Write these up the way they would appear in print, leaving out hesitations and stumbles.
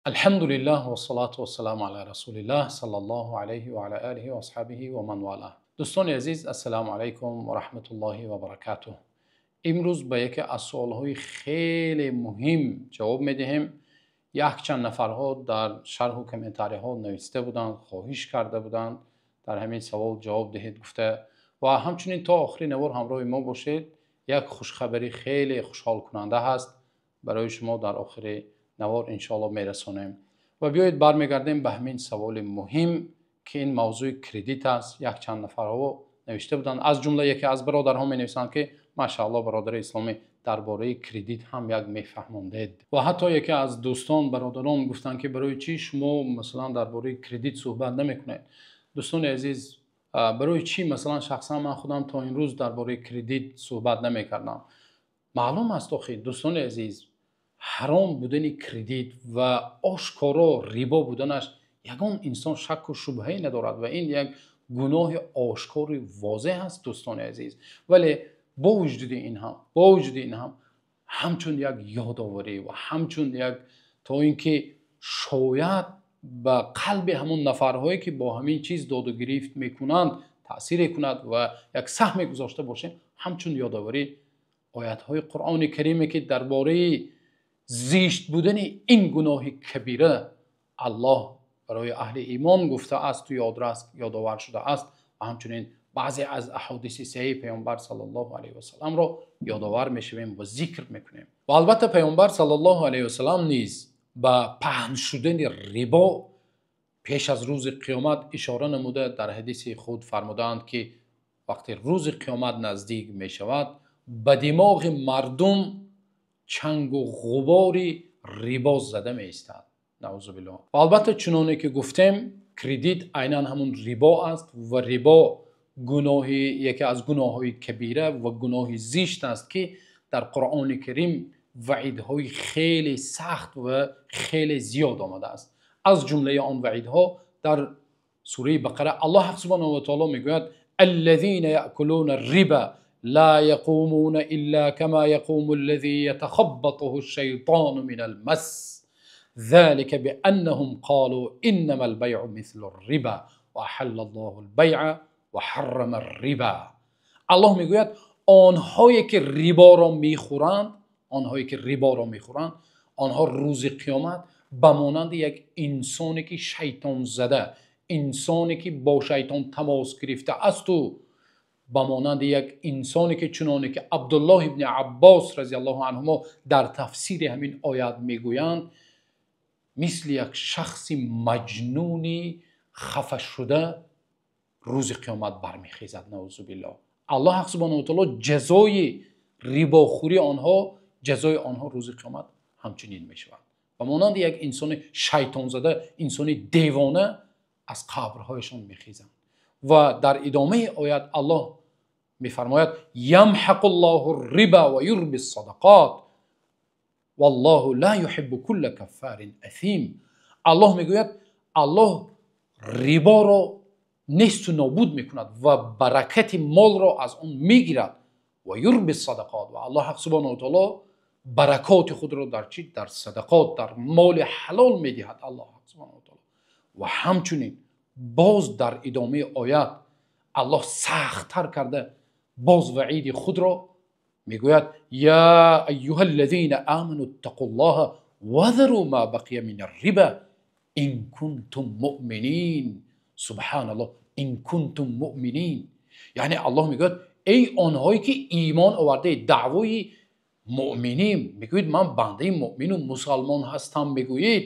Алҳамдулиллаҳ вассалату вассаламу ала расулиллаҳ саллаллоҳу алайҳи ва ала олиҳи ва асҳобиҳи ва ман валаҳ. Дӯстони азиз, ассалому алайкум ва раҳматуллоҳи ва баракатуҳ. Имрӯз ба яке аз суолҳои хеле муҳим ҷавоб медиҳем. Якчанд нафарҳо дар шарҳу комментариҳо нависта буданд, хоҳиш карда буданд, дар ҳамин савол ҷавоб диҳед гуфта, ва ҳамчунин то охири навор ҳамроҳи мо бошед. Як хушхабари хеле хушҳолкунанда ҳаст барои шумо, дар охири навор иншоаллоҳ мерасонем. Ва биёед бармегардем ба ҳамин саволи муҳим, ки ин мавзӯи кредит аст. Якчанд нафарҳо навишта буданд, аз ҷумла яке аз бародарҳо менависанд, ки машааллоҳ, бародари исломӣ, дар бораи кредит ҳам як мефаҳмондед. Ва ҳатто яке аз дӯстон, бародарон гуфтанд, ки барои чӣ шумо масалан дар бораи кредит суҳбат намекунед? Дӯстони азиз, барои чӣ масалан шахсан ман худам то имрӯз дар бораи кредит суҳбат намекардам? Маълум аст, охи, дӯстони азиз, ҳаром будани кредит ва ошкоро рибо буданаш ягон инсон шакку шубҳае надорад ва ин як гуноҳи ошкори возеҳ аст, дӯстони азиз. Вале бо вуҷуди ин ҳам ҳамчун як ёдоварӣ ва ҳамчун як то ин ки шояд ба қалби ҳамон нафарҳое, ки бо ҳамин чиз доду гирифт мекунанд, таъсире кунад ва як саҳме гузошта бошем, ҳамчун ёдоварӣ оятҳои Қуръони Кариме, ки дар бораи зишт будани ин гуноҳи кабира Аллоҳ барои аҳли имон гуфтаасту ёдрас ёдовар шудааст, ва ҳамчунин баъзе аз аҳодиси саҳеҳи Паёмбар саллаллоҳу алайҳи васалламро ёдовар мешавем ва зикр мекунем. Ва албатта, Паёмбар саллаллоҳу алайҳи васаллам низ ба паҳн шудани рибо пеш аз рӯзи қиёмат ишора намуда, дар ҳадиси худ фармудаанд, ки вақте рӯзи қиёмат наздик мешавад, ба димоғи мардум чангу ғубори рибо зада меистад, наъузубиллоҳ. Ва албатта, чуноне ки гуфтем, кредит айнан ҳамун рибо аст ва рибо гуноҳи яке аз гуноҳҳои кабира ва гуноҳи зишт аст, ки дар Қуръони Карим ваъидҳои хеле сахт ва хеле зиёд омадааст. Аз ҷумлаи он ваъидҳо дар сураи Бақара Аллоҳ субҳанаҳу ва таоло мегӯяд: الذين يأكلون الربا لا يقومون إلا كما يقوم الذي يتخبطه الشيطان من المس ذلك بأنهم قالوا إنما البيع مثل الربا وأحل الله البيع وحرم الربا. Аллоҳ мегӯяд: онҳое ки риборо мехӯранд, онҳое ки риборо мехӯранд, онҳо рӯзи қиёмат ба монанди як инсоне ки шайтонзада, инсоне ки бо шайтон тамос гирифта асту ба монанди як инсоне ки, чуноне ки Абдуллоҳ ибни Аббос разиаллоҳу анҳумо дар тафсири ҳамин оят мегӯянд, мисли як шахси маҷнуни хафашуда рӯзи қиёмат бармехезад, наузубиллоҳ. Аллоҳ субҳанаҳу ва таоло ҷазои рибохӯрии онҳо, ҷазои онҳо рӯзи қиёмат ҳамчунин мешавад: ба монанди як инсони шайтонзада, инсони девона аз қабрҳояшон мехезанд. Ва дар идомаи оят Аллоҳ мефармояд: يمحق الله الربا ويربي الصدقات والله لا يحب كل كفار أثيم. Аллоҳ мегӯяд: Аллоҳ риборо несту нобуд мекунад ва баракати молро аз он мегирад. ويربي الصدقات, ва Аллоҳ субҳанаҳу ва таоло баракоти худро дар чӣ? Дар садақот, дар моли ҳалол медиҳад Аллоҳ субҳанаҳу ва таоло. Ва ҳамчунин боз дар идомаи оят Аллоҳ сахттар карда боз ваъиди худро мегӯяд: يا أيها الذين آمنوا اتقوا الله وذروا ما بقي من الربا إن كنتم مؤمنين. Субҳаналлоҳ, إن كنتم مؤمنين. Яъне Аллоҳ мегӯяд: эй онҳое ки имон овардаед, даъвои муъминӣ мегӯед, ман бандаи муъмину мусалмон ҳастам мегӯед,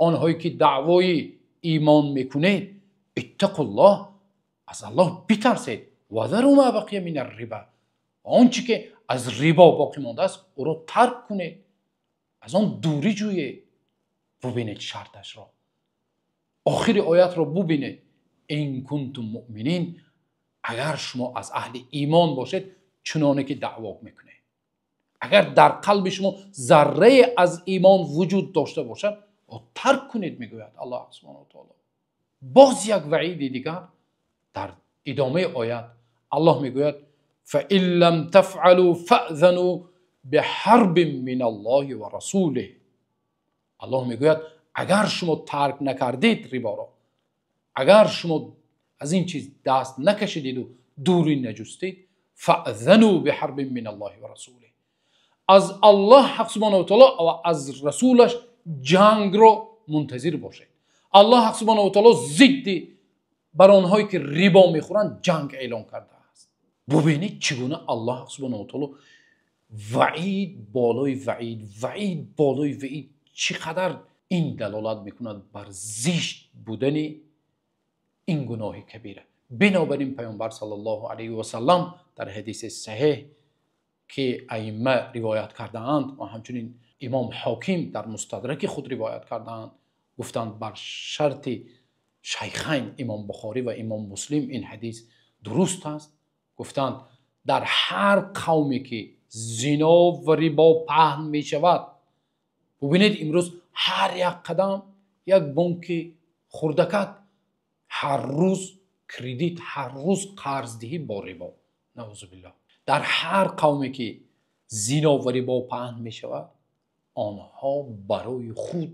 онҳое ки даъвои имон мекунед, اتقوا الله, аз Аллоҳ битарсед, وذروا ما بقي من الربا, он чӣ ки аз рибо боқӣ мондааст, ӯро тарк кунед, аз он дурӣ ҷӯед. Бубинед шарташро, охири оятро бубинед: إن كنتم مؤمنين, агар шумо аз аҳли имон бошед, чуноне ки даъво мекунед, агар дар қалби шумо заррае аз имон вуҷуд дошта бошад, тарк кунед, мегӯяд Аллоҳ субҳанаҳу ва таоло. Боз як ваъиди дигар дар идомаи оят Аллоҳ мегӯяд: فإن لم تفعلوا فأذنوا بحرب من الله ورسوله. Аллоҳ мегӯяд: Агар шумо тарк накардед риборо, агар шумо аз ин чиз даст накашидед ва дурӣ наҷустед, فأذنوا بحرب من الله ورسوله, аз Аллоҳ ҳақ субҳонаҳу ва таъоло ва аз расулаш ҷангро мунтазир бошед. Аллоҳ ҳақ субҳонаҳу ва таъоло зидди бар онҳое ки рибо мехӯранд ҷанг эълон кардааст. Бубинед, чӣ гуна Аллоҳ субҳонаҳу ва таъоло ваъид болои ваъид, ваъид болои ваъид, чӣ қадар ин далолат мекунад бар зишт будани ин гуноҳи кабира. Бинобар ин Паёмбар саллаллоҳу алайҳи васаллам дар ҳадиси саҳеҳ, ки аимма ривоят кардаанд ва ҳамчунин Имом Ҳоким дар Мустадраки худ ривоят кардаанд, гуфтанд, бар шарти шайхайн, Имом Бухорӣ ва Имом Муслим, ин ҳадис дуруст аст. Гуфтанд, дар ҳар қавме ки зино ва рибо паҳн мешавад. Бубинед, имрӯз ҳар як қадам як бонки хурдакак, ҳар рӯз кредит, ҳар рӯз қарздиҳӣ бо рибо, наъузу биллоҳ. Дар ҳар қавме ки зино ва рибо паҳн мешавад, онҳо барои худ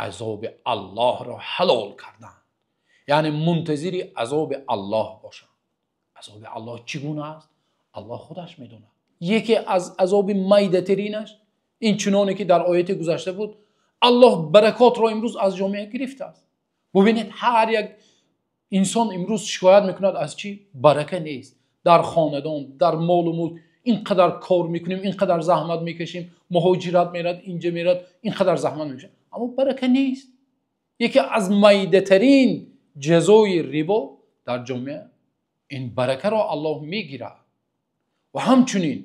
азоби Аллоҳро ҳалол карданд, яъне мунтазири азоби Аллоҳ бошанд. Азоби Аллоҳ чӣ гуна аст, Аллоҳ худаш медонад. Яке аз азоби майдатаринаш ин, чуноне ки дар ояти гузашта буд, Аллоҳ баракотро имрӯз аз ҷомеа гирифтааст. Бубинед, ҳар як инсон имрӯз шикоят мекунад аз чӣ? Барака нест дар хонадон, дар молу мулк. Ин қадар кор мекунем, ин қадар заҳмат мекашем, муҳоҷират мерад, инҷа мерад, ин қадар заҳмат мекашем, аммо барака нест. Яке аз майдатарин ҷазои рибо дар ҷомеа ин баракаро Аллоҳ мегирад. Ва ҳамчунин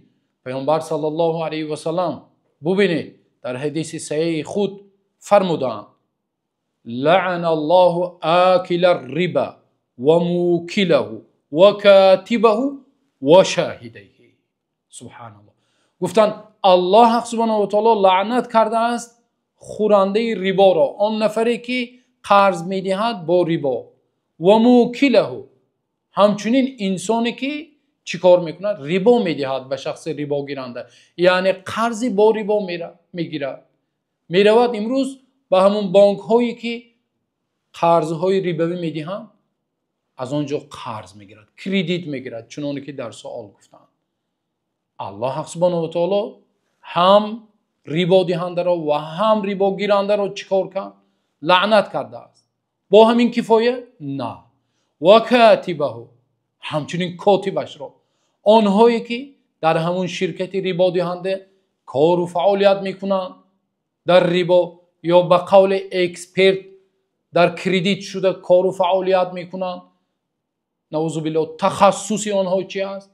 Паёмбар саллаллоҳу алайҳи васаллам, бубинед, дар ҳадиси саҳеҳи худ фармудаанд: لعن الله آكل الربا وموكله وكاتبه وشاهديه. Субҳаналлоҳ. Гуфтанд, Аллоҳ субҳонаҳу ва таъоло лаънат кардааст хӯрандаи риборо, он нафаре ки қарз медиҳад бо рибо, وموكله, ҳамчунин инсоне ки чӣ кор мекунад? Рибо медиҳад ба шахси рибогиранда, яъне қарзи бо рибо мегирад. Меравад имрӯз ба ҳамон бонкҳое ки қарзҳои рибавӣ медиҳанд, аз он ҷо қарз мегирад, кредит мегирад. Чуноне ки дар суол гуфтанд, Аллоҳ субҳонаҳу ва таъоло ҳам рибодиҳандаро ва ҳам рибогирандаро чӣ кор кард? Лаънат кардааст. Бо ҳамин кифоя на, وكاتبه, ҳамчунин котибашро, онҳое ки дар ҳамун ширкати рибодиҳанда кору фаъолият мекунанд дар рибо, ё ба қавли эксперт дар кредит шуда кору фаъолият мекунанд, наъузу биллоҳ. Тахассуси онҳо чи аст?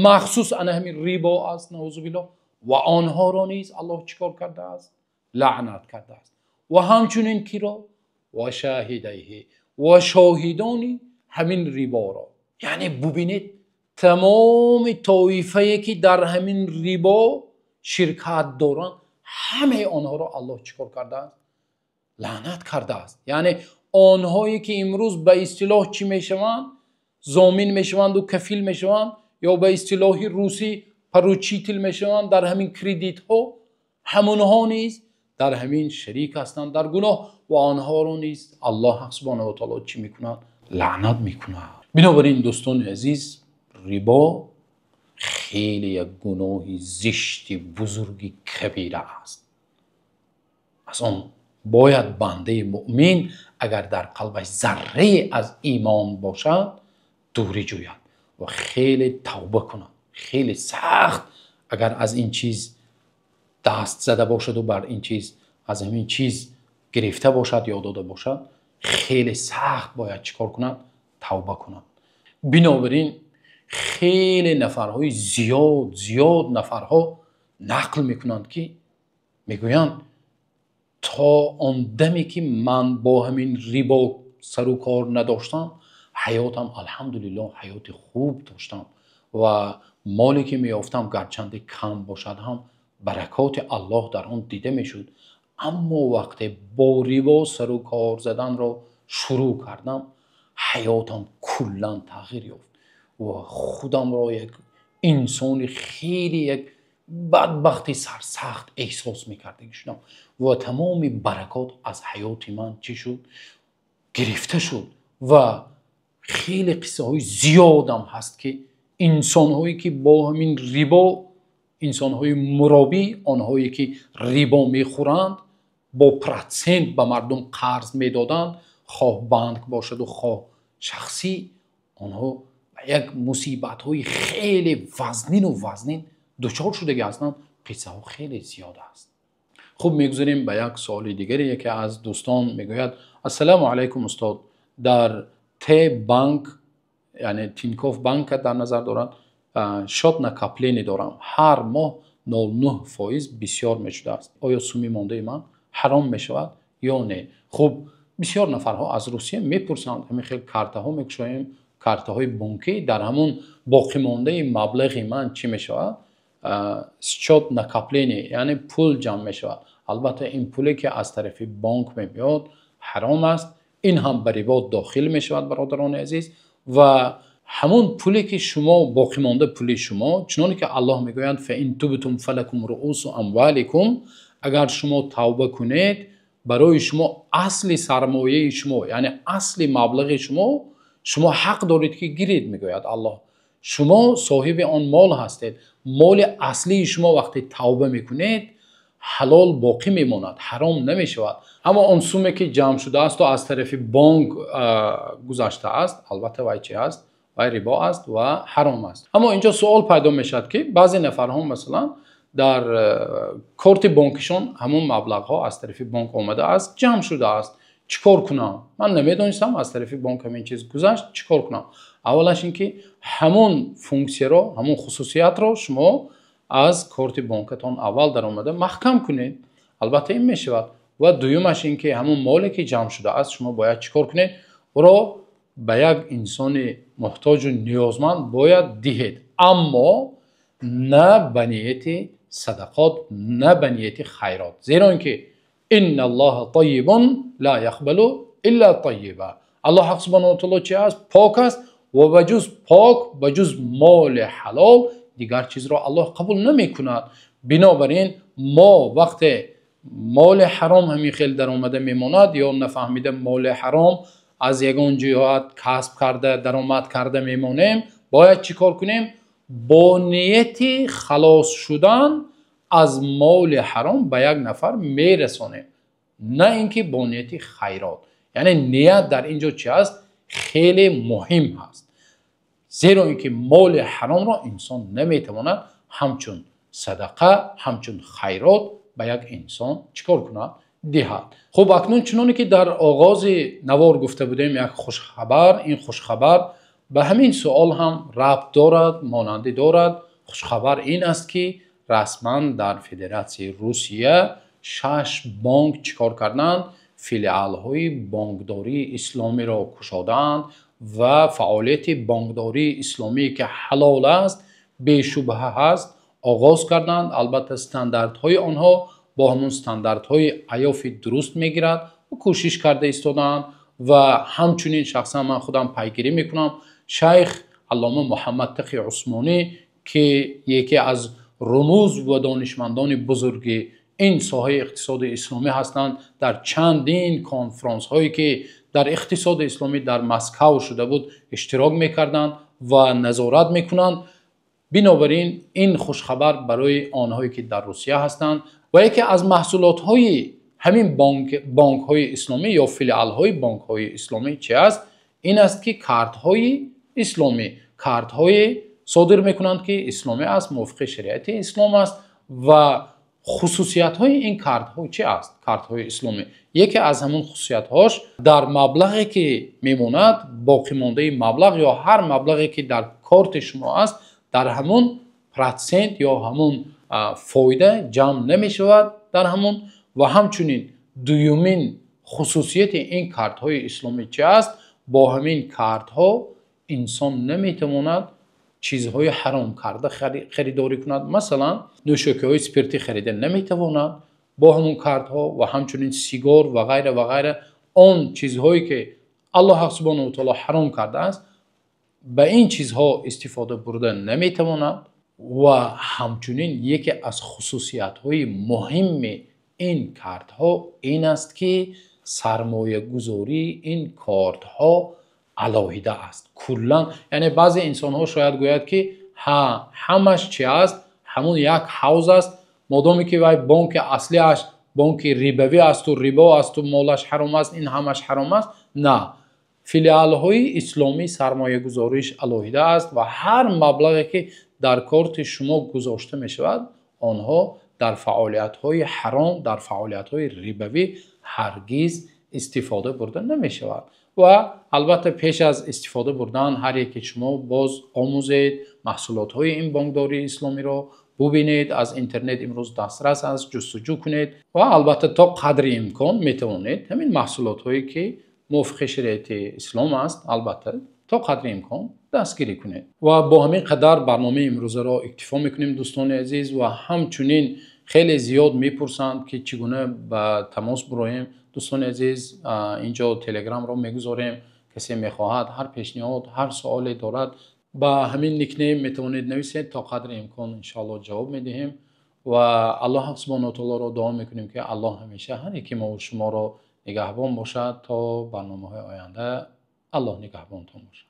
Махсус ана ҳамин рибо аст, наъузу биллоҳ. Ва онҳоро низ Аллоҳ чӣ кор кардааст? Лаънат кардааст. Ва ҳамчунин киро? وشاهديه, ва шоҳидони ҳамин риборо. Яъне бубинед, тамоми тоифае ки дар ҳамин рибо ширкат доранд, ҳамаи онҳоро Аллоҳ чӣ кор кардааст? Лаънат кардааст. Яъне онҳое ки имрӯз ба истилоҳ чӣ мешаванд? Зомин мешаванду кафил мешаванд, ё ба истилоҳи русӣ поручитель мешаванд дар ҳамин кредитҳо, ҳамонҳо низ дар ҳамин шарик ҳастанд дар гуноҳ ва онҳоро низ Аллоҳ субҳонаҳу ва таъоло чӣ мекунад? Лаънат мекунад. Бинобар ин, дӯстони азиз, рибо хеле як гуноҳи зишти бузурги кабира аст. Аз он бояд бандаи муъмин, агар дар қалбаш заррае аз имон бошад, дурӣ ҷӯяд ва хеле тавба кунад, хеле сахт. Агар аз ин чиз даст зада бошаду бар ин чиз, аз ҳамин чиз гирифта бошад ё дода бошад, хеле сахт бояд чӣ кор кунад? Тавба кунад. Бинобар ин хеле нафарҳои зиёд, зиёд нафарҳо нақл мекунанд, ки мегӯянд, то он даме ки ман бо ҳамин рибо сару кор надоштам, ҳаётам, алҳамдулиллоҳ, ҳаёти хуб доштам ва моле ки меёфтам, гарчанде кам бошад ҳам, баракоти Аллоҳ дар он дида мешуд. Аммо вақте бо рибо сару кор заданро шурӯъ кардам, ҳаётам куллан тағйир ёфт ва худамро як инсони хеле як Бадбахти сарсахт эҳсос мекардагӣ шудам ва тамоми баракот аз ҳаёти ман чӣ шуд? Гирифта шуд. Ва хеле қиссаҳои зиёдам ҳаст, ки инсонҳое ки бо ҳамин рибо, инсонҳои муробӣ, онҳое ки рибо мехӯранд, бо процент ба мардум қарз медоданд, хоҳ банк бошаду хоҳ шахсӣ, онҳо ба як мусибатҳои хеле вазнину вазнин дучор шудагӣ ҳастанд. Қиссаҳо хеле зиёд аст. Хуб, мегузарем ба як суоли дигаре. Яке аз дӯстон мегӯяд: «Ассалому алайкум, устод, дар Т банк, яъне Тинькофф банка дар назар дорад, счёт накопление дорам, ҳар моҳ 0,9% бисёр мешудааст. Оё суми мондаи ман ҳаром мешавад ё не?» Хуб, бисёр нафарҳо аз Русия мепурсанд: ҳамин хел картаҳо мекушоем, картаҳои бонкӣ, дар ҳамон боқимондаи маблағи ман чӣ мешавад? Счёт накопление, яъне пул ҷамъ мешавад. Албатта, ин пуле ки аз тарафи бонк мебиёд, ҳаром аст. Ин ҳам ба рибо дохил мешавад, бародарони азиз. Ва ҳамон пуле ки шумо, боқимонда пули шумо, чуноне ки Аллоҳ мегӯяд: «فإن تبتم فلكم رءوس أموالكم». Агар шумо тавба кунед, барои шумо асли сармояи шумо, яъне асли маблағи шумо, шумо ҳақ доред ки гиред, мегӯяд Аллоҳ. Шумо соҳиби он мол ҳастед. Моли аслии шумо вақте тавба мекунед, ҳалол боқӣ мемонад, ҳаром намешавад. Аммо он суме ки ҷамъ шудаасту аз тарафи бонк гузаштааст, албатта, вай чи аст? Вай рибо аст ва ҳаром аст. Аммо инҷо суол пайдо мешавад, ки баъзе нафарҳо, масалан, дар корти бонкишон ҳамон маблағҳо аз тарафи бонк омадааст, ҷамъ шудааст. Чӣ кор кунам? Ман намедонистам, аз тарафи бонк ҳамин чиз гузашт, чӣ кор кунам? Аввалаш ин ки ҳамон функсияро, ҳамон хусусиятро шумо аз корти бонкатон аввал даромада маҳкам кунед. Албатта, ин мешавад. Ва дуюмаш ин ки ҳамон моле ки ҷамъ шудааст, шумо бояд чӣ кор кунед? Ӯро ба як инсони муҳтоҷу ниёзманд бояд диҳед, аммо на ба нияти садақот, на ба нияти хайрот, зеро ин ки إن الله طيب لا يقبل إلا طيبا. Аллоҳ ҳақ سبحانه وتعالى чи аст? Пок аст ва ба ҷуз пок, ба ҷуз моли ҳалол дигар чизро Аллоҳ қабул намекунад. Бинобар ин мо вақте моли ҳаром ҳамин хел даромада мемонад ё нафаҳмида моли ҳаром аз ягон ҷиҳат касб карда, даромад карда мемонем, бояд чӣ кор кунем? Бо нияти халос шудан аз моли ҳаром ба як нафар мерасонем, на ин ки бо нияти хайрот. Яъне ният дар ин ҷо чи аст? Хеле муҳим аст, зеро ин ки моли ҳаромро инсон наметавонад ҳамчун садақа, ҳамчун хайрот ба як инсон чӣ кор кунад? Диҳад. Хуб, акнун чуноне ки дар оғози навор гуфта будем, як хушхабар. Ин хушхабар ба ҳамин суол ҳам рабт дорад, монандӣ дорад. Хушхабар ин аст, ки расман дар Федератсияи Русия шаш бонк чӣ кор карданд? Филиалҳои бонкдории исломиро кушодаанд ва фаъолияти бонкдории исломие, ки ҳалол аст, бешубҳа ҳаст, оғоз карданд. Албатта, стандартҳои онҳо бо ҳамон стандартҳои АИОФИ дуруст мегирад ва кӯшиш карда истодаанд. Ва ҳамчунин шахсан ман худам пайгирӣ мекунам. Шайх Аллома Муҳаммад Тақи Усмонӣ, ки яке аз румуз ва донишмандони бузурги ин соҳаи иқтисоди исломӣ ҳастанд, дар чандин конфронсҳое ки дар иқтисоди исломӣ дар Москав шуда буд, иштирок мекарданд ва назорат мекунанд. Бинобар ин ин хушхабар барои онҳое ки дар Русия ҳастанд. Ва яке аз маҳсулотҳои ҳамин бонкҳои исломӣ ё филиалҳои бонкҳои исломӣ чи аст? Ин аст, ки картҳои исломӣ, картҳое содир мекунанд, ки исломӣ аст, мувофиқи шариати ислом аст. Ва хусусиятҳои ин картҳо чи аст, картҳои исломӣ? Яке аз ҳамон хусусиятҳош: дар маблағе ки мемонад, боқимондаи маблағ ё ҳар маблағе ки дар корти шумо аст, дар ҳамон процент ё ҳамон фоида ҷамъ намешавад дар ҳамон. Ва ҳамчунин дуюмин хусусияти ин картҳои исломӣ чи аст? Бо ҳамин картҳо инсон наметавонад чизҳои ҳаром карда харидорӣ кунад. Масалан, нӯшокиҳои спиртӣ харида наметавонад бо ҳамон картҳо ва ҳамчунин сигор ва ғайра ва ғайра. Он чизҳое ки Аллоҳ سبحانه وتعالى ҳаром кардааст, ба ин чизҳо истифода бурда наметавонад. Ва ҳамчунин яке аз хусусиятҳои муҳими ин картҳо ин аст, ки сармоягузории ин картҳо алоҳида аст. Куллан, яъне баъзе инсонҳо шояд гӯянд, ки ҳа, ҳамаш чи аст? Ҳамон як ҳавз аст. Модоме ки вай бонки аслиаш бонки рибавӣ аст у рибо аст у молаш ҳаром аст, ин ҳамаш ҳаром аст. На, филиалҳои исломӣ сармоягузориш алоҳида аст ва ҳар маблағе, ки дар корти шумо гузошта мешавад, онҳо дар фаъолиятҳои ҳаром, дар фаъолиятҳои рибавӣ ҳаргиз истифода бурда намешавад. Ва албатта, пеш аз истифода бурдан ҳар яке шумо боз омӯзед маҳсулотҳои ин бонкдории исломиро, бубинед, аз интернет имрӯз дастрас аст, ҷустуҷӯ кунед ва албатта то қадри имкон метавонед ҳамин маҳсулотҳое, ки мувофиқи шариати ислом аст, албатта то қадри имкон дастгирӣ кунед. Ва бо ҳамин қадар барномаи имрӯзаро иктифо мекунем, дӯстони азиз. Ва ҳамчунин хеле зиёд мепурсанд, ки чӣ гуна ба тамос бироем. Дӯстони азиз, инҷо телеграмро мегузорем. Касе мехоҳад, ҳар пешниҳод, ҳар суоле дорад, ба ҳамин никнейм метавонед нависед, то қадри имкон иншоаллоҳ ҷавоб медиҳем. Ва Аллоҳ субҳонаҳу ва таолоро дуо мекунем, ки Аллоҳ ҳамеша ҳар яки мо ва шуморо нигаҳбон бошад. То барномаҳои оянда Аллоҳ нигаҳбонтон бошад.